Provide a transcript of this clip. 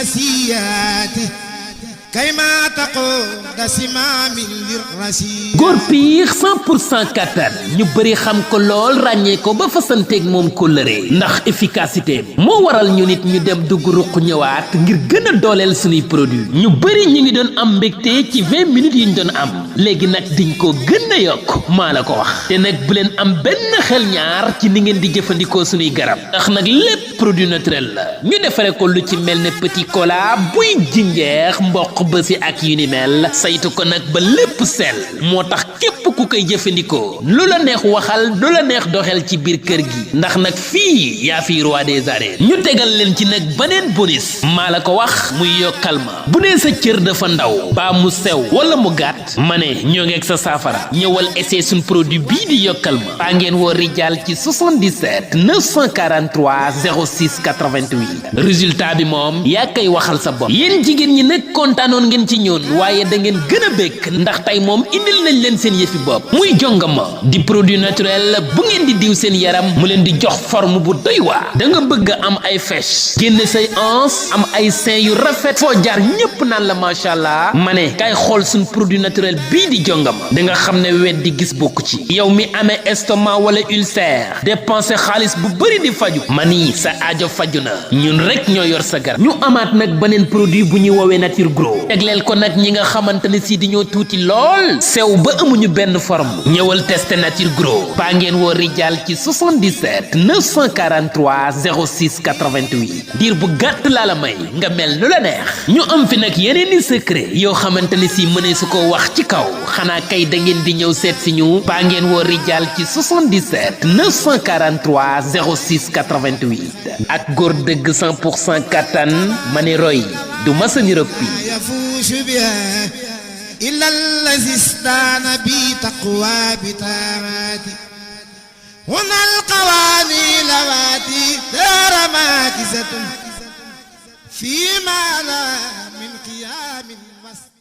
asiyati kayma taqud simamin lirrasi góor piir 100% kattan ñu bëri xam ko lool ràññee ko ba fasanteeg moom kóllëre ndax efficacité moo waral ñu nit ñu dem dugg ruq ñëwaat ngir gën a dooleel suñuy produit ñu bëri ñu ngi doon am mbégte ci 20 minutes yi ñu doon am léegi nag diñ ko gën a yokk maa la ko wax te nag bu leen am benn xel ñaar ci ni ngeen di jëfandikoo suñuy garab ndax nag lépp produit naturel la ñu defare ko lu ci mel ne petit cola buy jinjeex mboq bësi ak yu ni mel saytu ko nag ba lépp sell moo tax képp ku koy jëfandikoo lu la neex waxal du la neex doxel ci biir kër gi ndax nag fii yaa fi roi des arènes ñu tegal leen ci nag beneen bonus maa la ko wax muy yokkal ma bu dee sa cër dafa ndaw baa mu sew wala mu gàtt ma ne ñoo ngeeg sa saafara ñëwal essayer suñ produit bii di yokkal ma baa ngeen woo Rijal ci 77 943 06 88 résultat bi moom yaa koy waxal sa bopp yéen jigéen ñi nag kontaanoon ngeen ci ñoon waaye da ngeen gën a békk ndax tey moom indil nañ leen seen yëfi bopp muy jongama di produit naturel bu ngeen di diw seen yaram mu leen di jox forme bu doy waar da nga bëgg a am ay fèche génne say anse am ay sein yu rafet foo jaar ñépp naan la macha allah ma ne kay xool suñ produit naturel bii di jongama da nga xam ne wet di gis bokku ci yow mi amee estomac wala ulcère dépenser xaalis bu bëri di faju ma ni sa aajo faju na ñun rek ñoo yor sa garab ñu amaat nag beneen produit bu ñuy woowee nature gros tegleel ko nag ñi nga xamante ne si dañoo tuuti lool sew ba amuñu benn forme ñëwal tester nature gros baa ngeen woo Rijal ci 77 943 06 88 diir bu gàtt laa la may nga mel nu la neex ñu am fi nag yeneen i secret yoo xamante ne si mënee su ko wax ci kaw xanaa kay da ngeen di ñëw seet si ñu baa ngeen woo Rijal ci 77 943 06 88 ak góor dëgg 100% kattan ma ne roy du masa ni rëppi إلا الذي استان بي تقوى بتاماتي هنا القواني لواتي دار ماكزة فيما لا من قيام المسجد